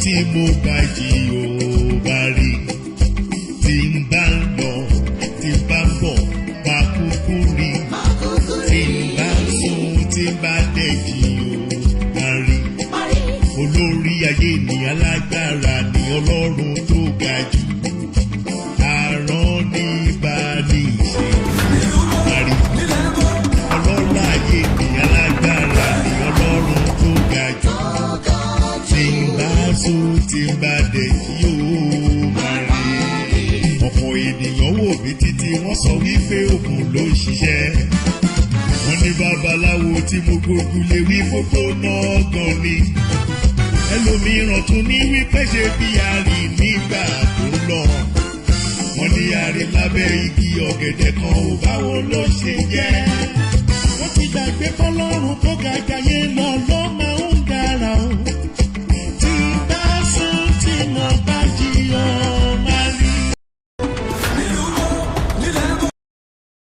tí mo bá jí ó bá rí. Tí n bá ń lọ, tí n bá ń bọ̀, bá kúkú rí. Tí n bá ń sùn, tí n bá dẹ̀ jí ó bá rí. Olórí ayé ni, alágbára ni, Ọlọ́run tó ga jù. Àrán ní bá ní ṣe parí. Ọlọ́lá ayé ni, alágbára ni, Ọlọ́run tó ga jù. Tí n bá sùn, tí n bá dẹ̀ jí, ó máa rí. Ọ̀pọ̀ ènìyàn wò mí títí, wọ́n sọ wípé òògùn ló ń ṣiṣẹ́. Wọ́n ní babaláwo tí mo gbógun lè wí fótó náà gan ni. Ẹlòmíràn tún ní wípé ṣe bí a rí nígbà tó lọ. Wọ́n ní àrí lábẹ́ igi ọ̀gẹ̀dẹ̀ kan ò, báwo ló ṣe jẹ́? Wọ́n ti gbàgbé bọ́lá.